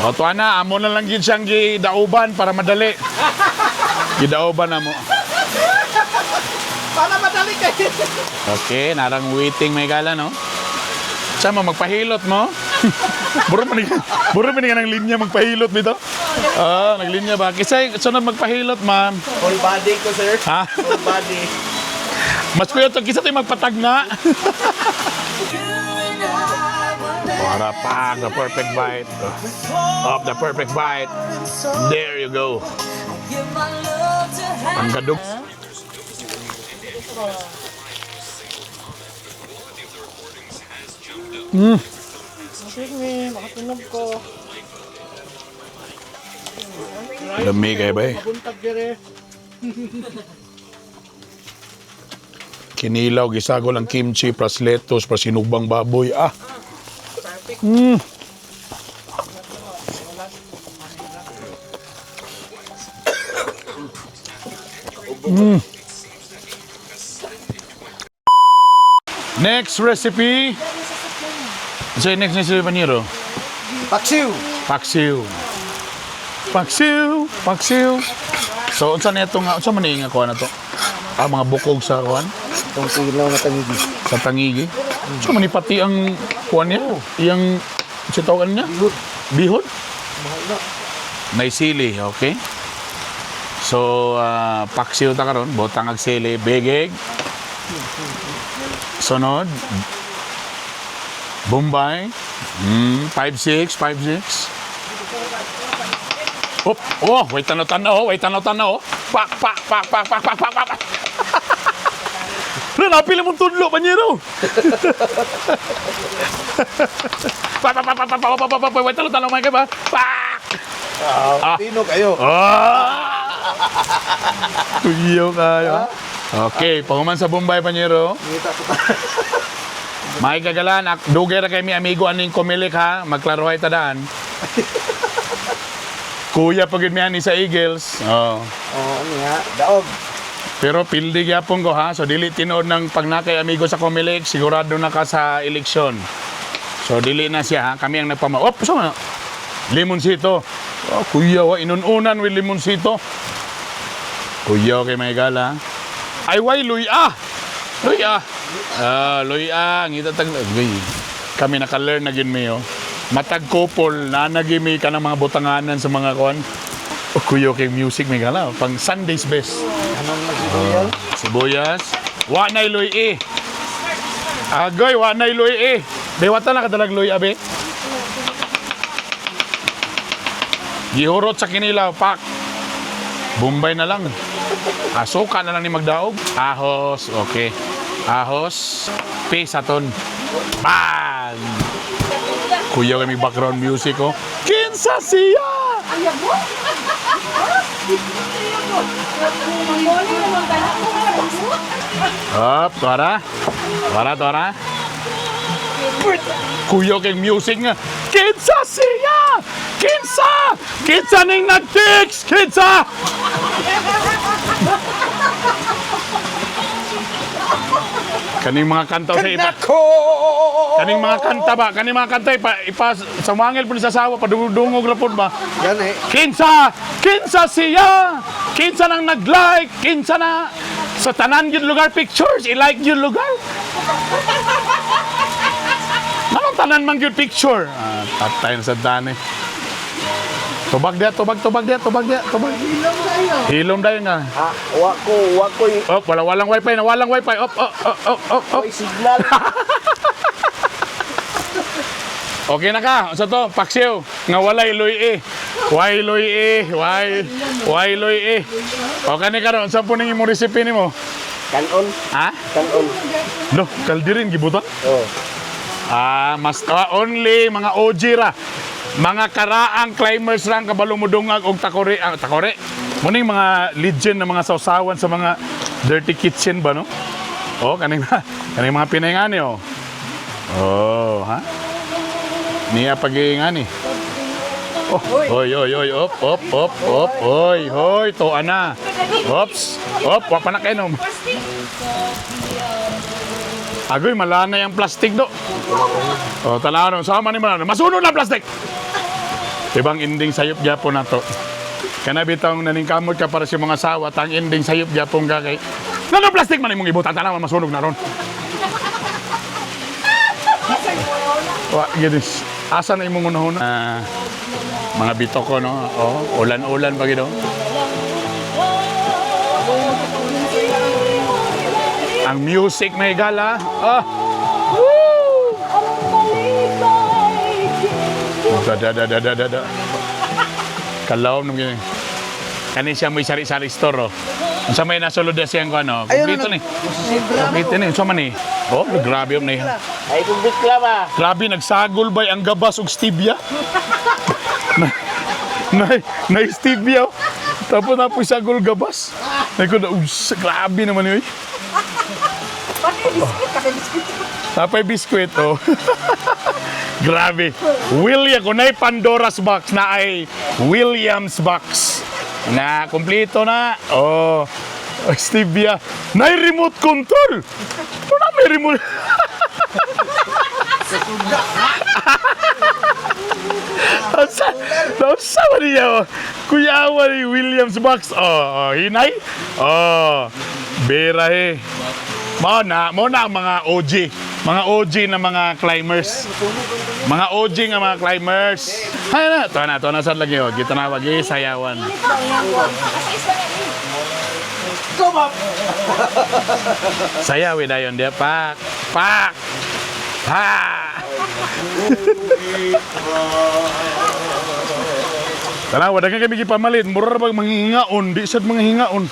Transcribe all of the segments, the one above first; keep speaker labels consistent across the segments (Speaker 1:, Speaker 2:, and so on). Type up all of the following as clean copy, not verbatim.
Speaker 1: O, tuwa na, amo na lang yun siyang gidauban para madali. Gidauban na mo.
Speaker 2: Para madali kayo.
Speaker 1: Okay, narang waiting may gala, no? Sama, magpahilot mo. Buro man ng linya magpahilot dito. Ah, naglinya ba? Kisay, sunod magpahilot, ma'am.
Speaker 2: Full body ko, sir.
Speaker 1: Ha?
Speaker 2: Full body.
Speaker 1: Mas kuya to, kisa tayo magpatag na. Para pa, the perfect bite. Of the perfect bite. There you go. Ang gadog.
Speaker 2: Excuse me, makatunog ko.
Speaker 1: Lami kayo ba eh?
Speaker 2: Buntag dire.
Speaker 1: Kinilaw, gisagol ang kimchi, plus lettuce, plus sinugbang baboy. Ah! Next recipe. So, next recipe, Paniro?
Speaker 2: Paksiw.
Speaker 1: Paksiw. Paksiw, paksiw. So, unsa na ito nga, unsa man ni nga kuha na to? Ah, mga bukog sa kuan?
Speaker 2: Itong kilaw na tangigi.
Speaker 1: Sa tangigi. So, man pati ang kuan niya? Iyang, si tawagan niya?
Speaker 2: Bihod.
Speaker 1: Bihod?
Speaker 2: Mahal na.
Speaker 1: May sili, okay? So, paksiw ta karon, botang ag sili, bigig. Sunod, Bombay. 5-6, 5-6. Op, oh, wait tanaw tanaw, wait tanaw tanaw. Pak, pak, pak, pak, pak, pak, pak, pak. Pak. Lo, napili mong tudlo, panyero. Pak, pak, pak, pak, pak, pak, pak, pak, pak, wait tanaw tanaw, mga ba? Pak!
Speaker 2: Ah, Pino kayo.
Speaker 1: Ah! Tuyo kayo. Okay, panguman sa Bombay, panyero.
Speaker 2: Ngita ko ta.
Speaker 1: May kagalan, dugay ra kay mi amigo aning kumilik ha, magklarohay tadaan. Kuya pag mi ani sa Eagles. Oh.
Speaker 2: Oh, ano nga? Daog.
Speaker 1: Pero pildi gyapon ko ha, so dili tinuod ng pag na kay amigo sa Comelec, sigurado na ka sa eleksyon. So dili na siya ha, kami ang nagpama. Oh, so nga. Limonsito. Oh, kuya wa inununan with limonsito. Kuya kay may gala. Ay way luya. Luya. Ah, luya ngita tag Uy, kami naka-learn na gyud mi oh. Matag couple na nagimi ka ng mga butanganan sa mga kon. Oh, kuya kay music may gala pang Sunday's best.
Speaker 2: Anong nagsibuyal?
Speaker 1: Sibuyas. Wa na iloy eh. Agoy, wa na iloy eh. Bewata na kadalag loy abe. Gihurot sa kinilaw, pak. Bombay na lang. Asuka na lang ni magdaog. Ahos, okay. Ahos, pesaton. Bang! Kuya kami background music oh. Kinsa siya! Up, tuara. Tuara, tuara. Kuya kay music nga. Kinsa siya! Kinsa! Kinsa ning nag-text! Kinsa! Kaning mga kanta sa iba.
Speaker 2: Nako!
Speaker 1: Kaning mga kanta ba? Kaning mga kanta ipa, ipa sumangil po ni sa asawa padungog ra pod ba?
Speaker 2: Yan eh.
Speaker 1: Kinsa! Kinsa siya! Kinsa nang nag-like! Kinsa na sa tanan yun lugar pictures! I-like yun lugar! Anong tanan man yun picture? Ah, patay na sa dani. Tubag dia, tubag, tubag dia, tubag dia, tubag. Hilom dayo nga.
Speaker 2: Ah, wa ko, wa ko.
Speaker 1: Oh, wala walang wifi na, walang wifi. Op, op, op, op, op, op.
Speaker 2: Oy, signal.
Speaker 1: Okay na ka. Sa to, paksiw. Nga walay loy eh. Why loy eh? Why? Why loy eh? Okay ni karon, saan po ning imong recipe nimo?
Speaker 2: Kanon,
Speaker 1: Ha?
Speaker 2: kanon.
Speaker 1: No, kaldirin gibutan.
Speaker 2: Oh.
Speaker 1: Ah, mas only mga OG ra. Mga karaang climbers ra ang kabalo mo dungag og takore, ah, takore. Muning mga legend na mga sausawan sa mga dirty kitchen ba no? Oh, kaning kaning mga Pinay nga ni oh. Oh, ha? Niya pag-iingani. Oh, oy, oy, oy, op, op, op, op, oy, hoy, toa na. Ops, op, wa pa na kainom. Agoy, malanay ang plastic do. Oh, tanaw no, sama ni malano. Masunog na plastic. Ibang ending sayop gyapon nato. Kana bitong naningkamot ka para sa mga asawa, tang ending sayop gyapon ka kay. Ngano plastic man imong ibutang tanaw masunog na ron. Wa gid. Asa na imong unahon? Ah, mga bitoko no. Oh, ulan-ulan pa gid oh. Ang music may gala. Ah. Woo! Da da da da da da. Da. Kalawom nung gini. Kani siya may sari-sari store oh. Unsa may nasulod na siyang ano? Kompleto ni. Kompleto ni. Unsa man ni? Oh, grabe om ni.
Speaker 2: Ay, kung bikla ba?
Speaker 1: Grabe nagsagol bay ang gabas og stevia. Na na, na stevia. Oh. Tapos na po sagol gabas. Ay ko na, us, grabe naman yun. Napay biskwit, oh. Grabe. William, kung na'y Pandora's box na ay Williams box. Na, kompleto na. Oh. Stevia. Na'y remote control. Ito na may remote. Asa, nausa man niya, oh. Kuyawa ni Williams box. Oh, oh, hinay. Oh, bera eh. Mao na ang mga OG. Mga OG na mga climbers. Mga OG nga mga climbers. Hay na, to na sad lagi oh. Gitanawag eh, sayawan. Sayaw eh dayon dia pak. Pak. Ha. Tanawa, daghang kami gipamalit. Mura ra bag manghingaon, di sad manghingaon.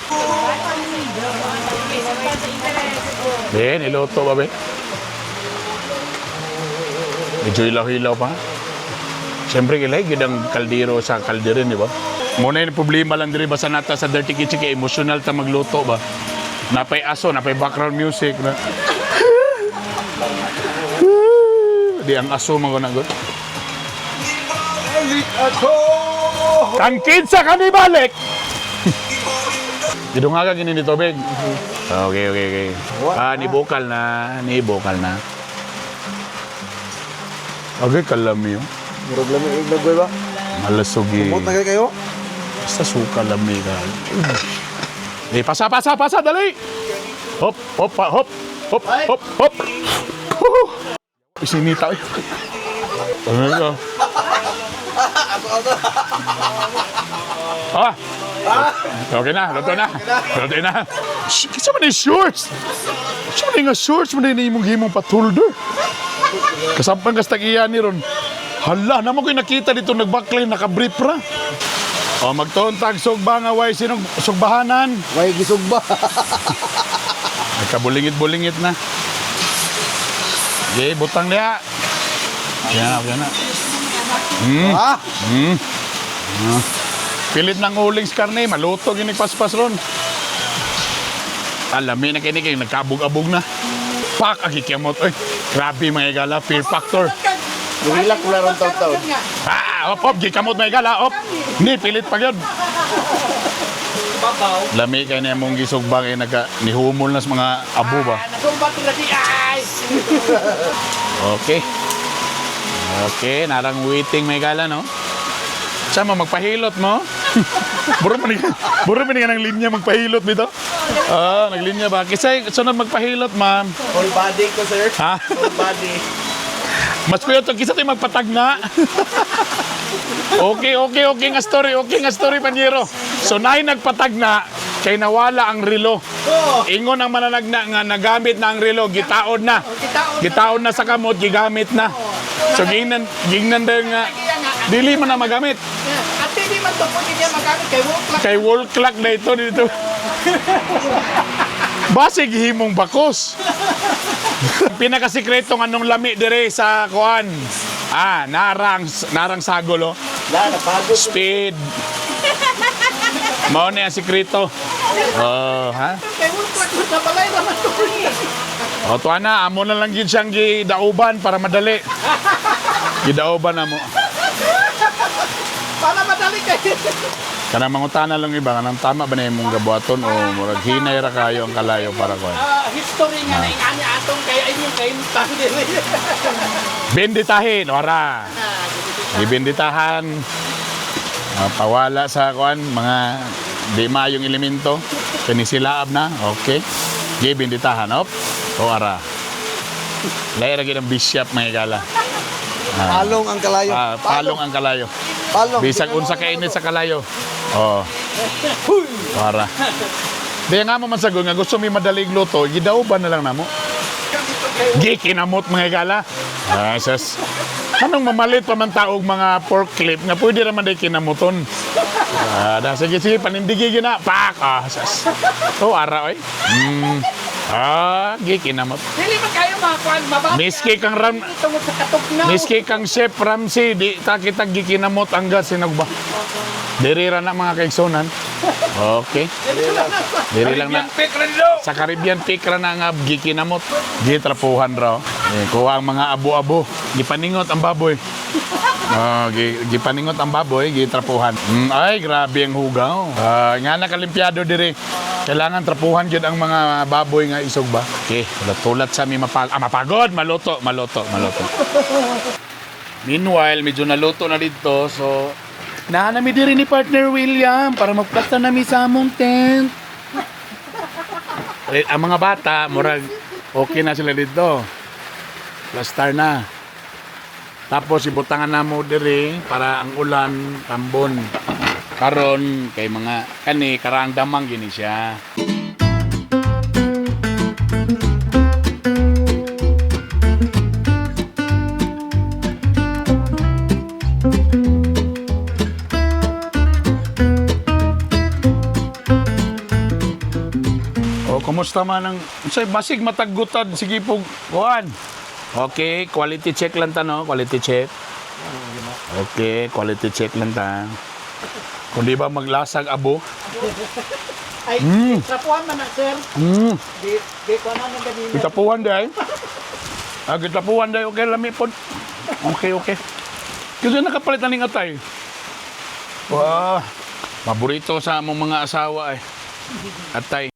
Speaker 1: Eh, niluto ba be? Medyo hilaw-hilaw pa. Siyempre, ilay, gid ang kaldero sa kalderin, di ba? Muna yung problema lang diri basta nata sa Dirty Kitchen kay emotional ta magluto ba. Napay aso, napay background music na. Di ang aso mga nagot. Tangkid sa kami balik! Gidungaga gini ni tubig. Okay. Ah, ni bukal na, ni bukal na. Okay, kalami yun.
Speaker 2: Murag lami iglagoy ba?
Speaker 1: Malasugi.
Speaker 2: Kumot na kayo kayo?
Speaker 1: Basta suka lami ka. Eh, pasa, pasa, pasa, dali! Hop, hop, pa, hop, hop, hop, hop. Huhu. Isinita. Eh. Ano ito? Ah! Okay na, luto na. Luto na. Shh, kinsa man ni shorts? Kinsa man ni nga shorts man ni imong himong patulder? Kasampan kas tag-iya ni ron. Hala, namo ko'y nakita dito nagbaklay, nakabrief ra. O, magtuon tag sugba nga way sinong sugbahanan.
Speaker 2: Way gisugba.
Speaker 1: Nagkabulingit-bulingit na. Okay, butang niya. Yan na, yan na.
Speaker 2: Ah!
Speaker 1: Pilit ng uling sa karne, maluto gini paspas ron. Alami na kini kay nagkabog-abog na. Pak ang kikiamot. Oy, grabe mga igala, fear factor.
Speaker 2: Guhilak ko lang taon-taon.
Speaker 1: Ah, op op gikamot mga igala, op. Ni pilit pa gyud. Lami kay niya mong gisugba kay nagka nihumol na sa mga abo ba. Okay. Okay, narang waiting may gala, no? Sama, magpahilot mo. Buro man ka ng linya magpahilot bito. Ah, naglinya ba? Kasi sunod magpahilot, ma'am.
Speaker 2: Whole body ko, sir.
Speaker 1: Ha?
Speaker 2: Whole body.
Speaker 1: Mas kuya to kisa tayo magpatagna. Okay nga story, okay nga story, panyero. So nay nagpatagna kay nawala ang relo. Ingon ang mananagna nga nagamit na ang relo, gitaon na. Gitaon na sa kamot, gigamit na. So gingnan gingnan dayon nga dili man na magamit.
Speaker 3: At hindi man to pwede niya magamit kay wall clock.
Speaker 1: Kay wall clock na ito dito. Basig himong bakos. Pinakasikreto nga nung lami dire sa kuan. Ah, narang narang sagol oh.
Speaker 2: Na, napagod.
Speaker 1: Speed. Mao ni ang sikreto. Oh, ha?
Speaker 3: Kay wall clock na balay naman to.
Speaker 1: O tuwa na, amo na lang gid siyang gidauban para madali. Gidauban na mo.
Speaker 3: Para madali kay.
Speaker 1: Kanang mangutana lang iba, kanang tama ba na imong gabuhaton o murag hinay ra kayo ang kalayo para kuan.
Speaker 3: Ah, history nga na ingani atong kaya inyong kahimtang diri.
Speaker 1: Benditahin, ora. Gibenditahan. Pawala sa kuan mga di maayong elemento. Kini silaab na, okay. Gibenditahan, op. O ara. Lahi ra gyud ang bishop, mga higala.
Speaker 2: Palong ang kalayo.
Speaker 1: Ah, palong ang kalayo.
Speaker 2: Palong.
Speaker 1: Bisag unsa ka init sa kalayo. Oh. Para. Di nga mo man sagol nga gusto mi madalig luto, gidauban na lang namo. Gikinamot, mga higala. Ah, sas. Anong mamalit pa man taog mga pork clip nga pwede ra man day kinamuton. Ah, da, sige sige, panindigi gina. Pak. Ah, sas. Oh, ara oy. Ah, gikinamot.
Speaker 3: Dili man kayo mga kuan mababa.
Speaker 1: Miski kang ram
Speaker 3: Tungod sa katugnaw.
Speaker 1: Miski kang Chef Ramsey, di ta kita gikinamot ang gas sinugba. Diri ra na, mga kaigsunan. Okay. Diri lang na. Sa Caribbean Peak ra na nga gikinamot. Gitrapuhan ra. Oh. Eh, kuha ang mga abo-abo. Gipaningot ang baboy. Oh, gipaningot ang baboy, gitrapuhan. Ay, grabe ang hugaw. Ah, nga nakalimpiado diri. Kailangan trapuhan gyud ang mga baboy nga isog ba. Okay, tulat sa mi mapagod, maluto, maluto, maluto. Meanwhile, medyo naluto na dito, so naa nami diri ni partner William para magplasta nami sa among tent. Eh, ang mga bata, murag okay na sila dito. Plastar na. Tapos ibutangan na mo diri para ang ulan tambon. Karon kay mga kani karaang damang gini siya. O, kumusta man ang say basig matagutad sige po kuan. Okay, quality check lang ta, no, quality check. Okay, quality check lang ta. Kung di ba maglasag abo?
Speaker 3: Ay, trapuhan man na, sir. Di di ko na nang ganina.
Speaker 1: Gitapuhan day. Ah, gitapuhan day. Okay, lami po. Okay, okay. Kasi nakapalit na ning atay. Wow. Paborito sa among mga asawa eh. Atay.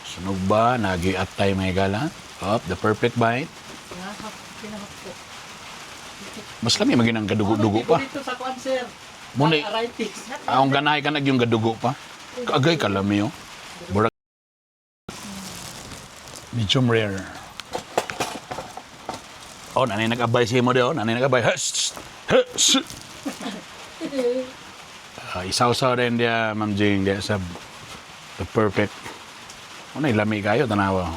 Speaker 1: Sunog ba? Nagi atay, may gala. Up, the perfect bite. Mas lami maging ang gadugo-dugo pa.
Speaker 3: Dito sa kuan, sir.
Speaker 1: Muna,
Speaker 3: Arthritis.
Speaker 1: akong ganahay ka nag yung gadugo pa. Kaagay kalami oh. Murag medium rare. Oh, nanay nag-abay sa imo di oh. Nanay nag-abay. Hus! Hus! Ah, isaw-saw rin diya, Ma'am Jing, diya sa the perfect. Ano, lami kayo, tanawa.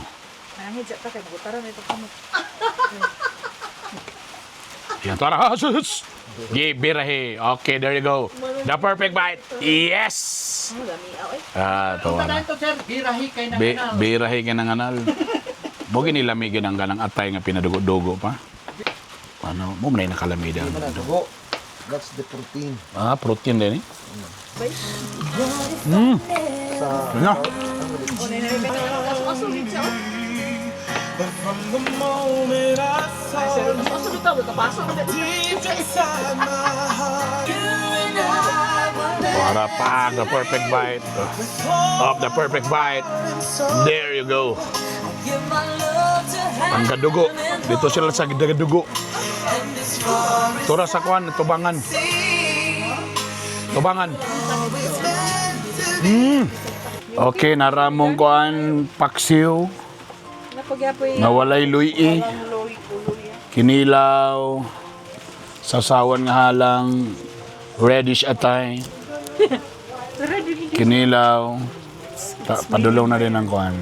Speaker 4: Nangit sa ta kay magutaran ito kamo.
Speaker 1: Yan, tara. Hus! Hus! Gibirahe. Okay, there you go. The perfect bite. Yes!
Speaker 4: Ano lami aw eh.
Speaker 1: Ah, tawa na.
Speaker 3: Tanan to, sir, birahi kay nang
Speaker 1: Be,
Speaker 3: anal.
Speaker 1: birahe ka ng anal. Mo ginilami ginang ganang atay nga pinadugo-dugo pa. Ano, mo man nakalami daw.
Speaker 2: Dugo. That's the protein.
Speaker 1: Ah, protein din eh.
Speaker 2: Sa
Speaker 1: Ano?
Speaker 4: Aso gid siya. Aso bitaw kapaso man.
Speaker 1: Para pa, the perfect bite. Of the perfect bite. There you go. Ang gadugo. Dito sila sa gadugo. Tura sa kwan, tubangan. Tubangan. Okay, naramong kuan paksiw.
Speaker 4: Napagyapoy.
Speaker 1: Nawalay luyi. Kinilaw. Sasawan nga halang. Reddish atay. Kinilaw. Padulaw na rin ang kuan.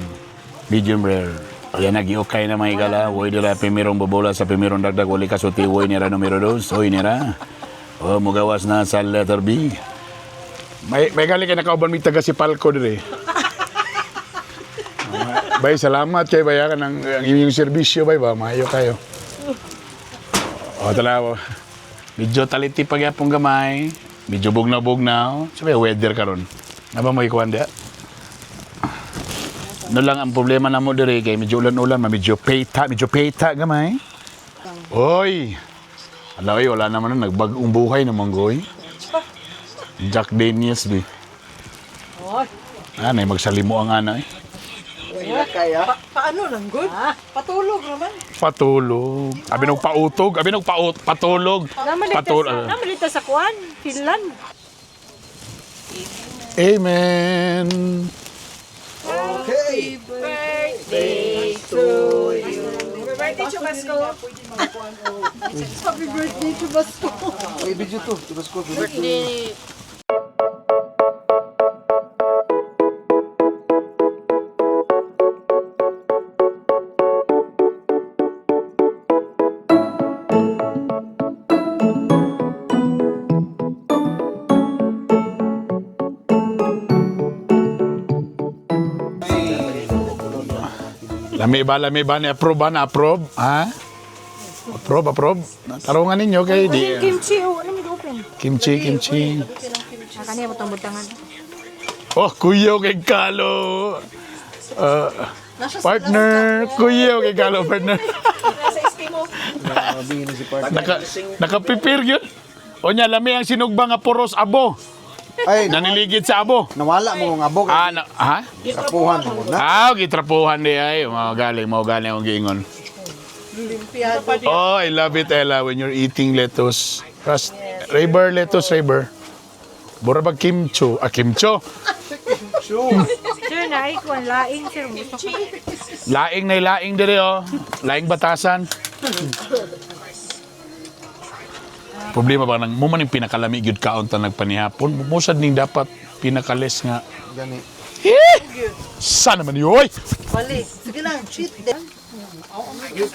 Speaker 1: Medium rare. Ayan, nag-iukay na mga higala. Uy, dira, pimirong bobola sa pimirong dagdag. Uli ka suti, uy, nira numero dos. Uy, nira. O, mugawas na sa letter B. May gali kay nakauban mi taga si Palco dire. Bay, salamat kay bayaran ang inyong serbisyo bay ba maayo kayo. O, tala medyo taliti pa gyapon gamay. Medyo bugnaw-bugnaw. Sa may weather karon. Naba mo ikuan dia? Ano lang ang problema namo dire kay medyo ulan-ulan, ma medyo peta gamay. Oy. Ala oy, wala naman na nagbag-ong buhay na manggoy. Jack Daniels bi.
Speaker 3: Oy.
Speaker 1: Anay magsalimo ang ana eh.
Speaker 2: Kaya?
Speaker 4: Paano lang good? Patulog naman.
Speaker 1: Patulog. Abi nung pautog, abi nung paut patulog. Patulog.
Speaker 4: Namalita sa kuan, Finland.
Speaker 1: Amen.
Speaker 2: Okay.
Speaker 4: Birthday to you. Happy birthday, Chubasco. Happy birthday, Chubasco.
Speaker 2: May video to. Tubas ko.
Speaker 4: Birthday.
Speaker 1: Lami ba ni approve ba na approve? Ha? Approve, approve. Tarungan ninyo kay di.
Speaker 4: Kimchi, oh, ano may open?
Speaker 1: Kimchi, kimchi.
Speaker 4: Ah, kaniya butang butangan.
Speaker 1: Oh, kuyo kay Kalo. Partner, kuyo kay Kalo, partner.
Speaker 4: Nasa Eskimo.
Speaker 2: Grabe na si partner.
Speaker 1: Naka-prepare yun. O nya, lami ang sinugba nga puros abo.
Speaker 2: Ay,
Speaker 1: Naniligid sa abo.
Speaker 2: nawala mo ang abog.
Speaker 1: Ah, na, ha?
Speaker 2: Kapuhan mo na.
Speaker 1: Ah, gitrapuhan di ay. Mao galing akong giingon. Oh, I love it, Ella, when you're eating lettuce. Rust, Rayber, lettuce, Rayber. Bura ba kimcho? Ah, kimcho?
Speaker 4: Sir, naay kuan laing sir gusto ko.
Speaker 1: Laing na laing dire oh. Laing batasan. Problema ba nang mo man yung pinakalami gyud kaon ta nagpanihapon. Musad ning dapat pinakales nga.
Speaker 2: Gani.
Speaker 1: Eh! Sana man yoy.
Speaker 3: Balik. Sige lang, cheat din.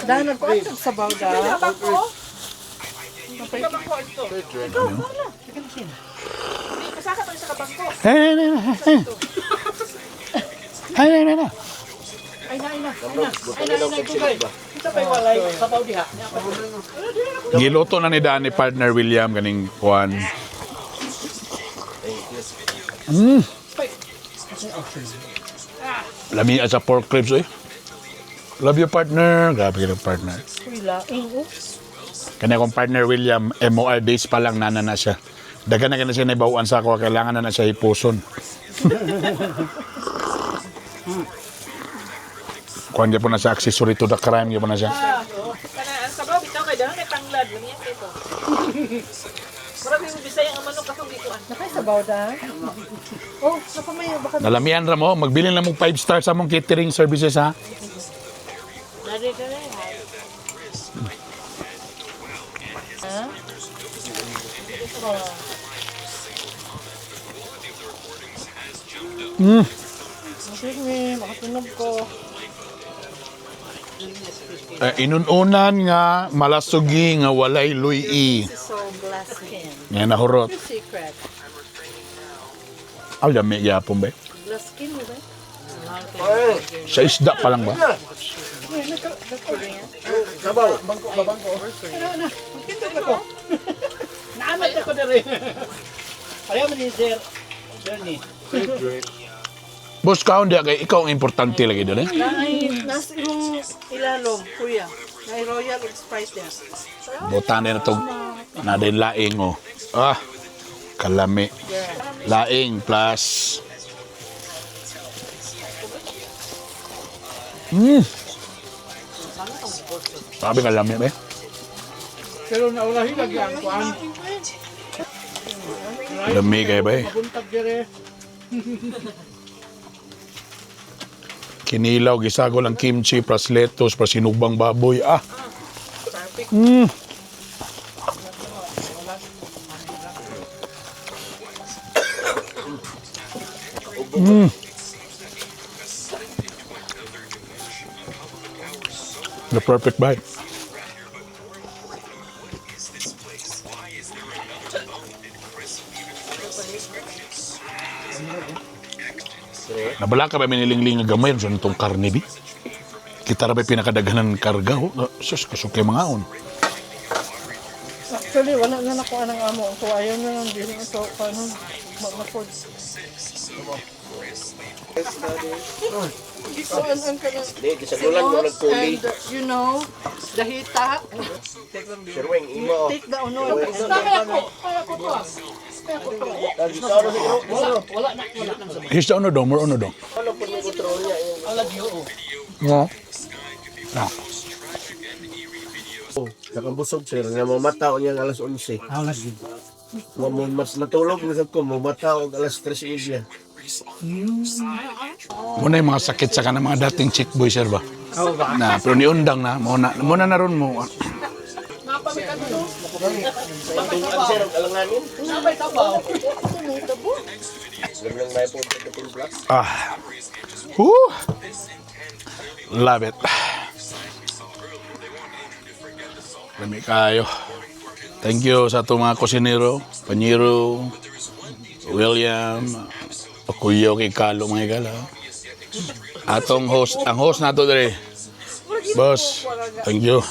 Speaker 3: Dahil nagkuan sa sabaw da.
Speaker 1: Eh, eh, eh, eh. Ay, ay, ay, ay.
Speaker 3: Ay na, ay na. Ay na, ay na, ay na. Kita pa'y walay sabaw diha.
Speaker 1: Giluto na ni Danny partner William kaning kuan. Mm. Lami sa pork ribs eh. Love you partner. Grabe ka partner.
Speaker 4: Uy, laing oh.
Speaker 1: Kanya kong partner William, MOR days pa lang nana na siya. Dagan na ka na siya naibawaan sa ako, kailangan na na siya ipuson. Kuan po na siya accessory to the crime, po na siya.
Speaker 4: Kana ang sabaw bitaw kay dahil kay tanglad lamiya kay to. Murag yung Bisaya ang manok katong gikuan.
Speaker 3: Nakay sabaw da. Oh, napamaya baka
Speaker 1: Nalamian ra mo, magbilin lang mong 5 stars sa mong catering services ha.
Speaker 4: Dali dali.
Speaker 3: Excuse me, makatunog ko.
Speaker 1: Eh, inununan nga malasugi nga walay luyi.
Speaker 3: So blessed.
Speaker 1: Nga nahurot.
Speaker 3: Secret.
Speaker 1: Aw, lami gyapon ba?
Speaker 3: Glass skin mo ba?
Speaker 1: Sa isda pa lang ba?
Speaker 2: Sabaw.
Speaker 3: Naamat ako na rin. Ayaw mo ni Sir Bernie.
Speaker 1: Boss, kaon diya kay ikaw ang importante lagi doon eh.
Speaker 3: Ay, nasa imong ilalom, kuya. Nay Royal ug Sprite niya.
Speaker 1: Butan na to. Na din laing oh. Ah, kalami. Laing plus. Sabi kalami ba? Eh?
Speaker 3: Pero naulahi lagi ang kuan.
Speaker 1: Lami kayo ba eh?
Speaker 3: Buntag dire.
Speaker 1: Kinilaw, gisago lang kimchi, plus lettuce, plus sinugbang baboy. Ah! The perfect bite. Nabala ka ba minilingling nga gamay sa itong karne bi? Kita ra ba pinakadaghanan karga ho? Sus, kusog kay mga on.
Speaker 5: Actually, wala na nakuha ng amo. So, ayaw na lang din ito. Paano? Makapod. Gikuan ang kanang
Speaker 6: Di, sa gulan mo nagpuli.
Speaker 5: and, the hita.
Speaker 6: Sir Weng, imo.
Speaker 5: Take the honor.
Speaker 3: Kaya ko, kaya ko to ah. Kaya ko to.
Speaker 1: Here's the ono dong, more ono dong. No. No.
Speaker 6: Nakabusog sir, nga mamata niya alas 11.
Speaker 3: Alas.
Speaker 6: Nga mo mas natulog na ko, mamata og alas 3:30.
Speaker 1: Muna yung mga sakit sa kanang mga dating chick boy, sir ba? Na, pero niundang na, muna, muna na ron mo.
Speaker 6: Ang sir, ang alanganin. Alam lang may po sa timpla.
Speaker 1: Ah. Woo! Love it. Lami kayo. Thank you sa atong mga kusinero, Panyero, William, Kuyo kay Kalo mga igala. Atong host, ang host nato dere. Boss, thank you.